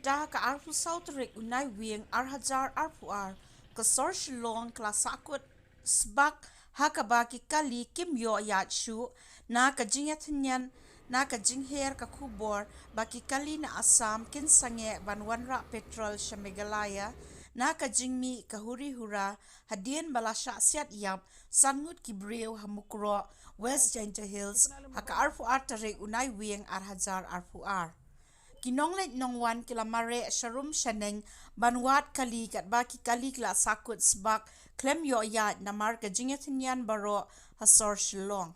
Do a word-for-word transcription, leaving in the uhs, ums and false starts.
Da ka arphew saw tarik u Naiwieng ar hajar arphew ar, ka sor Shillong ka la sahkut sbak ha kaba ki kali kim ïoh ïaid shuh. Na ka jingïatynñian, na ka jingher ka khubor ba ki kali na Assam kin sangeh ban wanrah petrol sha Meghalaya na ka jingmih ka huri hura hadien ba la shah siat ïap san ngut ki briew ha Mukroh, West Jaintia Hills, ha ka arphew ar tarik u Naiwieng ar hajar arphew ar. Ki nongleit nongwan ki la mareh sharum shaneng ban wad kali katba ki kali ki la sahkut sbak khlem ïoh ïaid namar ka jingïatynñian baroh ha sor Shillong.